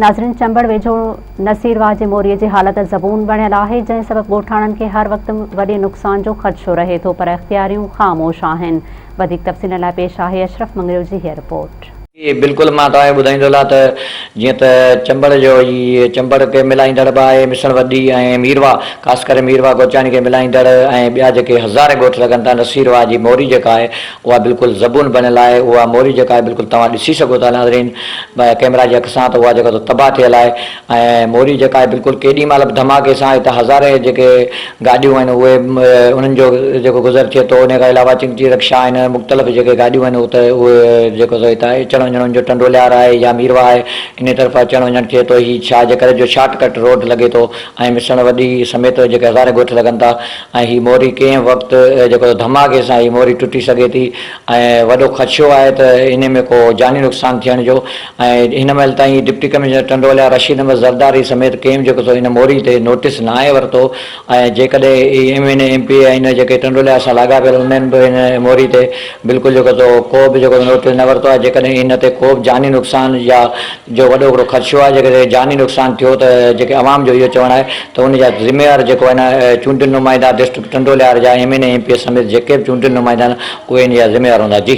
ناظرين چمبڙ ويجهو نصير واهه جي موري جي حالت زبون بڻيل آهي، جنهن سبب ڳوٺاڻن کي هر وقت وڏي نقصان جو خدشو رهي ٿو پر اختياريون خاموش آهن. وڌيڪ تفصيلن لاء پيش آهي اشرف مڱريو جي هيء رپورٽ. جي بلڪل مان توهان کي ٻڌائيندو هلان ته جيئن ته چمبڙ جو هي چمبڙ کي ملائيندڙ به آهي مسڻ وڏي ۽ ميرواهه خاص ڪري ميرواهه گوچاڻي کي ملائيندڙ ۽ ٻيا جيڪي هزارين ڳوٺ لڳن ٿا نصير واهه جي موري جيڪا آهي اها بلڪل زبون بڻيل آهي اها موري جيڪا آهي بلڪل توهان ڏسي سگهو ٿا ناظرين ڪئميرا جي اک سان ته اها جيڪا سو تباهه ٿيل آهي ۽ موري جيڪا آهي بلڪل ڪيڏي مهل به ڌماڪي سان هت هزارين جيڪي گاڏيون آهن اهي انهن جو جيڪو گذر ٿئي ٿو ان کان علاوه چنگچي رڪشا آهن مختلف جيڪي گاڏيون آهن اتي اهي جيڪو سو هتان اچڻ وڃڻ ان جو ٽنڊو ليار آهي يا ميرواهه آهي انهي طرف اچڻ وڃڻ ٿئي ٿو هي ڇا جي ڪري جو شارٽ ڪٽ روڊ لڳي ٿو ۽ مسڻ وڏي سميت جيڪي هزارين ڳوٺ لڳن ٿا ۽ هي موري ڪنهن وقت جيڪو ڌماڪي سان هي موري ٽٽي سگهي ٿي ۽ وڏو خدشو آهي ته انهي ۾ ڪو جاني نقصان ٿيڻ جو ۽ هن مهل تائين ڊپٽي ڪمشنر ٽنڊو الهيار رشيد احمد زرداري سميت ڪنهن به جيڪو سو ان موري تي نوٽيس ناهي ورتو ۽ جيڪڏهن M N A M P A ۽ جيڪي ٽنڊو الهيار سان لاڳاپيل انهن به هن موري تي بلڪل جيڪو سو ڪو به جيڪو نوٽيس نه ورتو آهي جيڪڏهن ان تي ڪو به جاني نقصان يا جو وڏو هڪڙو خدشو آهي جيڪڏهن جاني نقصان ٿيو ته جيڪي عوام جو اهو چوڻ آهي ته ان جا ذميوار جيڪو آهن چونڊيل نمائندا ڊسٽرڪٽ ٽنڊو الهيار جا M N A M P A سميت جيڪي به چونڊيل نمائندا آهن اهي ان جا ذميوار هوندا جي.